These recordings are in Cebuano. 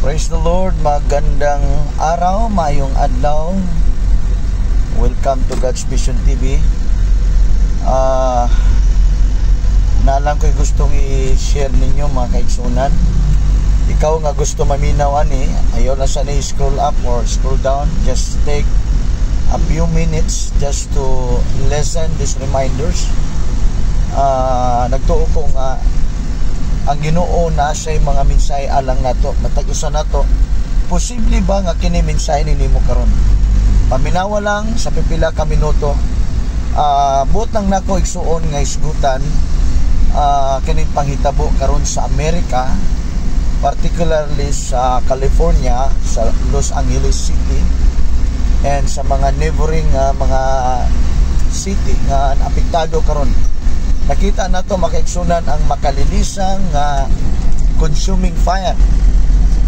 Praise the Lord. Magandang araw, maayong adlaw. Welcome to God's Vision TV. Naa lang ko'y gustong i-share ninyo, mga kaigsunan. Ikaw nga gusto maminaw ani, ayaw na sa ni scroll up or scroll down. Just take a few minutes just to listen these reminders. Nagtuo ko nga ang Ginoo naa siya'y mga mensahe alang nato, matag usa nato. Posible ba nga kini mensahe ni nimo karon? Paminawa lang sa pipila ka minuto. Buot lang nako, igsuon, nga isgutan kining panghitabo karon sa Amerika, particularly sa California, sa Los Angeles City and sa mga neighboring mga city nga apektado karon. Nakita nato, makaigsunan, ang makalilisang nga consuming fire,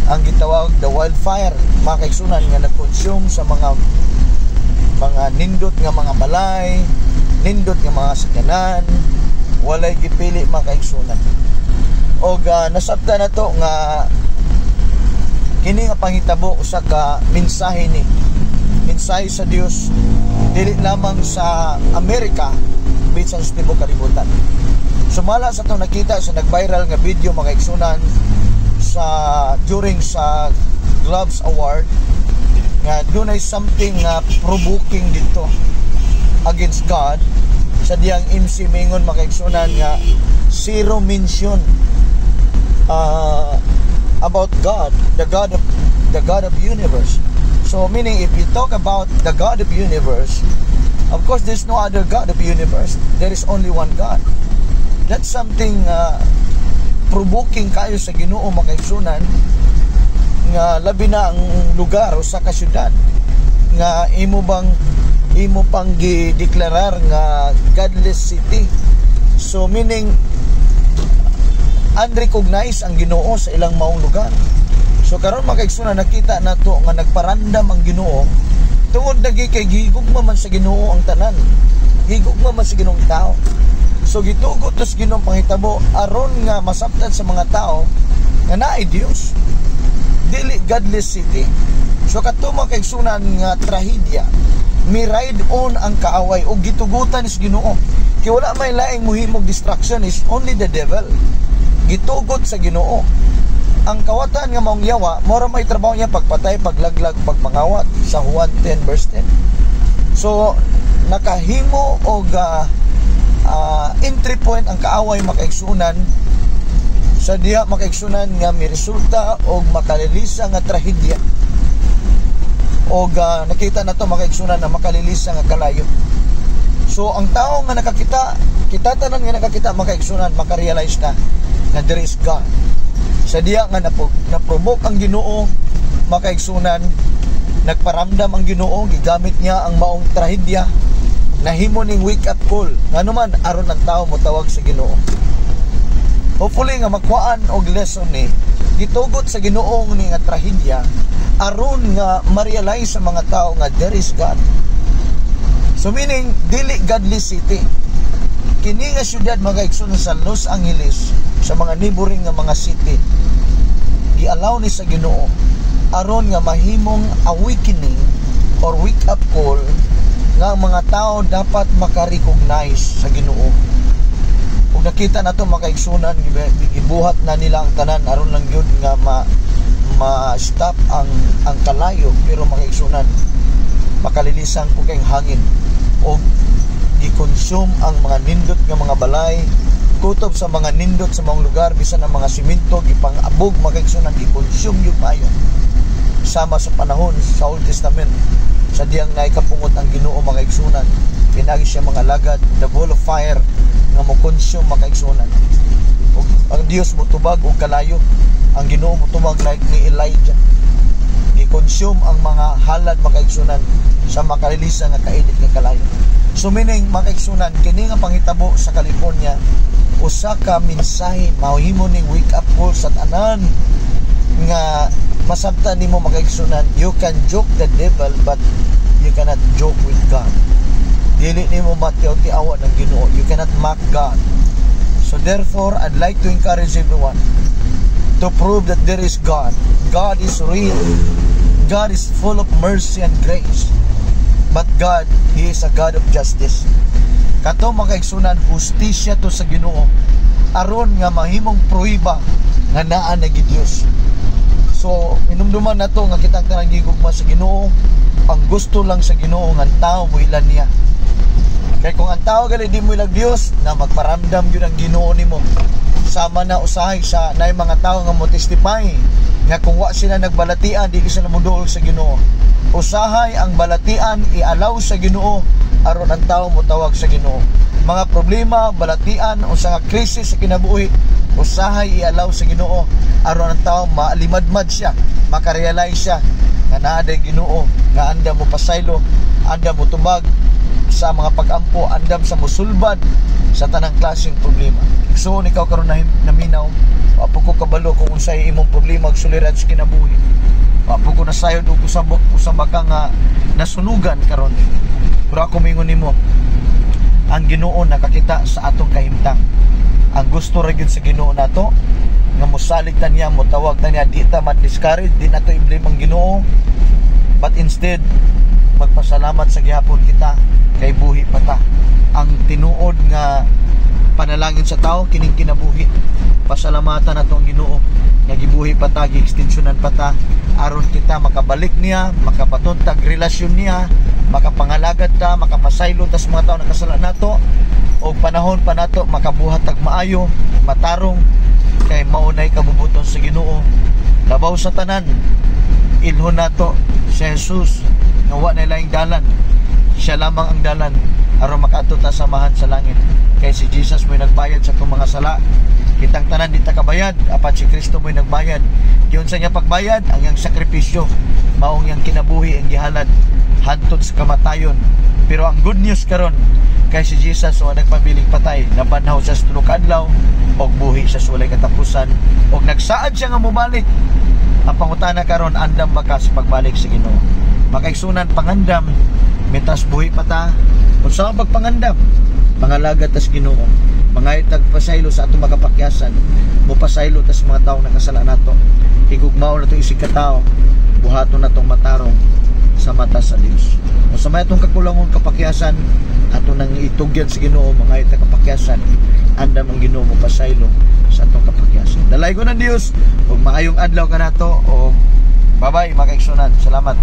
ang gitawag the wildfire, mga kaigsunan, nga nag-consume sa mga nindot nga mga balay, nindot nga mga sakyanan, walay gipili, mga kaigsunan. Og nasabtan nato nga kini nga panghitabo usa ka mensahe ni mensahe sa Dios, dili lamang sa Amerika, bisan sa tibuok kalibutan. Sumala sa atong nakita sa nag-viral nga video, mga igsunan, sa during sa Globes Award nga dunay something nga provoking dito against God sa diyang MC mingon, mga igsunan, nga zero mention about God, the God of universe. So meaning, if you talk about the God of universe, of course there's no other God of universe. There is only one God. That's something provoking kayo sa Ginoo, makaigsunan, nga labi na ang lugar o sa kasyudad nga imo bang imo pang gideklarar nga godless city. So meaning, unrecognized ang Ginoo sa ilang maong lugar. So karon, mga kaigsunan, nakita nato nga nagparandam ang Ginoo tungod lagi kay gigugma man sa Ginoo ang tanan, gigugma man sa Ginoo ang tao. So gitugot to sa Ginoo panghitabo aron nga masabtan sa mga tao nga naay Dios, dili godless city. So kadto, mga kaigsunan, nga trahedya, mi ride on ang kaaway og gitugutan is Ginoo kay wala may laing muhimog distraction, is only the devil. Gitugot sa Ginoo ang kawatan nga maong yawa. Mora may trabaho niya: pagpatay, paglaglag, pagpangawat, sa Juan 10 verse 10. So nakahimo og entry point ang kaaway, makaigsunan, sa diha, makaigsunan, nga mi resulta og makalilisa nga trahedya. Og nakita nato, makaigsunan, na makalilisa nga kalayo. So ang tao nga nakakita, kita tanan nga nakakita, makaigsunan, makarealize na nga there is God. Sa diha nga na-provoke ang Ginoo, makaigsunan, nagparamdam ang Ginoo, gigamit niya ang maong trahedya, nahimo ning wake up call ngano man aron ang tao motawag sa Ginoo. Hopefully nga makuhaan og lesson ni. Gitugot sa Ginoo ni nga trahedya aron nga ma-realize sa mga tao nga there is God. So meaning, dili godly city kini nga syudad, mga igsoon, sa Los Angeles, sa mga neighboring nga mga city. Giallow ni sa Ginoo aron nga mahimong awakening or wake up call nga ang mga tao dapat maka-recognize sa Ginoo. Ug nakita nato, mga kaigsunan, gibuhat na nila ang tanan aron lang gyud nga ma ma-stop ang kalayo, pero, mga kaigsunan, makalilisang po kayong hangin og gi-consume ang mga nindot nga mga balay, kutob sa mga nindot sa mga lugar, bisan ang mga simento gipang-abog, mga kaigsunan, gi-consume gyud maayo, sama sa panahon sa Old Testament sa diyang naikapungot ang Ginoo, mga kaigsunan, pinagi siya mga lagad, the wall of fire nga mo consume, mga kaigsunan, ug ang Dios motubag og kalayo. Ang Ginoo motubag like ni Elijah, gi-consume ang mga halad, mga kaigsunan, sa makalilisa nga kainit nga kalayo. So meaning, mga kaigsunan, kini nga panghitabo sa California usa ka mensahe, mahimo ning wake up call sa tanan nga masabtan nimo, mga kaigsunan, you can joke the devil but you cannot joke with God. Dili nimo matiaw-tiawan ang Ginoo. You cannot mock God. So therefore, I'd like to encourage everyone. To prove that there is God. God is real. God is full of mercy and grace. But God, He is a God of justice. Kato, mga kaigsunan, hustisya to sa Ginoo aron nga mahimong pruiba nga naa na gyud Dios. So, inumduman nato nga kitang tanang gigugma sa Ginoo, ang gusto lang sa Ginoo nga ang tao moilan niya. Kay kung ang tao gali di mo ilag Dios, na magparamdam gyud ang Ginoo nimo. Sama na usahay sa naay mga tao nga mo testify nga kung wa sila nagbalatian, di sila moduol sa Ginoo. Usahay ang balatian ialaw sa Ginoo aron ang tao motawag sa Ginoo. Mga problema, balatian, usa nga krisis sa kinabuhi, usahay ialaw sa Ginoo aron ang tao maalimadmad siya, makarealize siya nga naa day Ginoo nga andam mo pasaylo, andam mo tubag sa mga pag-ampo, andam sa musulbad sa tanang klaseng problema. So ikaw karon na naminaw, wa po ko kabalo kung unsay imong problema ug suliran sa kinabuhi. Wa po ko nasayod og usab usa ba ka nga nasunugan karon. Pero ako mingon nimo, ang Ginoo nakakita sa atong kahimtang. Ang gusto ra gyud sa Ginoo nato nga mosalig ta niya, motawag ta niya, di ta ma-discourage, di nato i-blame ang Ginoo. But instead, magpasalamat sa gihapon kita kay buhi pa ta. Ang tinuod nga panalangin sa tao kining kinabuhi. Pasalamatan nato ang Ginoo nga gibuhi pa ta, gi-extensyonan pa ta aron kita makabalik niya, makabaton tag relasyon niya, makapangalagad ta, makapasaylo ta sa mga tao nakasala nato og panahon pa nato makabuhat tag maayo, matarong, kay mao nay kabubuton sa Ginoo. Labaw sa tanan, ilhon nato si Jesus nga wa na laing dalan. Siya lamang ang dalan aron makaadto ta sa Amahan sa langit. Kay si Jesus mo'y nagbayad sa atong mga sala. Kitang tanan di ta kabayad, apan si Kristo mo'y nagbayad. Giunsa niya pagbayad? Ang iyang sakripisyo, maong iyang kinabuhi ang gihalad hantod sa kamatayon. Pero ang good news karon kay si Jesus wa nagpabiling patay, nabanhaw siya sa tulo ka adlaw og buhi siya sa walay katapusan og nagsaad siya nga mobalik. Ang pangutana karon, andam ba ka sa pagbalik sa Ginoo? Makaigsunan, pangandam mientras buhi pa ta. Unsa ang pagpangandam? Mangalagad tas Ginoo, mangaytag pasaylo sa atong makapakyasan, mopasaylo tas mga taong nakasala nato, higugmaon nato isig katao, buhaton natong matarong sa mata sa Dios. Kung sa may atong kakulangon kapakyasan, ato nang itugyan sa Ginoo, mga kapakyasan, andam ang Ginoo mo pasaylo sa atong kapakyasan. Dalaygon ng Dios ug maayong adlaw kanato ug bye-bye, mga kaigsunan. Salamat.